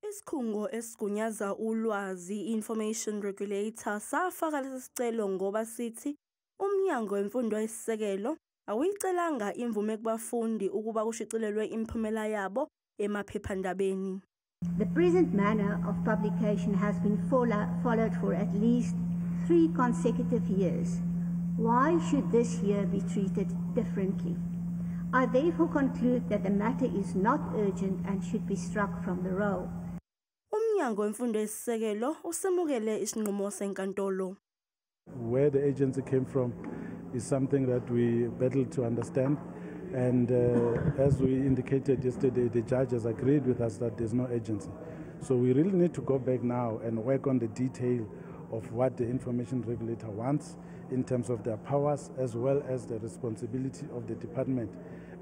Isikhungo esigunyaza ulwazi Information Regulator safaka lesi sicelo ngoba sithi uMnyango Wemfundo Eyisisekelo awuyicelanga imvume kubafundi ukuba kushicilelwe imiphumela yabo emaphephandabeni. The present manner of publication has been followed for at least 3 consecutive years. Why should this year be treated differently? I therefore conclude that the matter is not urgent and should be struck from the roll. uMnyango Wemfundo Eyisisekelo usemukele isinqumo senkantolo. Where the agency came from is something that we battled to understand, and as we indicated yesterday, the judge has agreed with us that there's no agency. So we really need to go back now and work on the detail of what the information regulator wants in terms of their powers as well as the responsibility of the department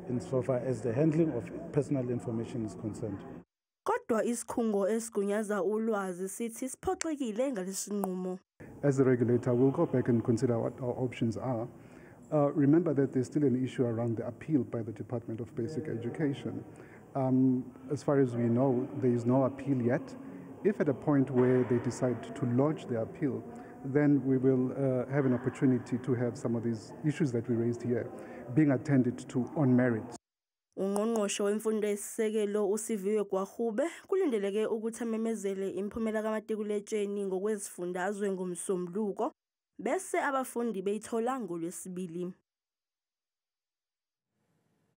insofar as the handling of personal information is concerned. Kodwa isikhungo esigunyaza ulwazi sithi siphoxekile ngalesi sinqumo. As the regulator, we'll go back and consider what our options are. Remember that there's still an issue around the appeal by the Department of Basic Education. As far as we know, there is no appeal yet. If at a point where they decide to lodge the appeal, then we will have an opportunity to have some of these issues that we raised here being attended to on merits. Ungqongqoshe wemfundo eyisisekelo uSiviwe Gwagube kulindeleke ukuthi amemezele imiphumela kamatikuletsheni ngokwezifundazwe ngomsombuluko bese abafundi beyithola ngoLwesibili.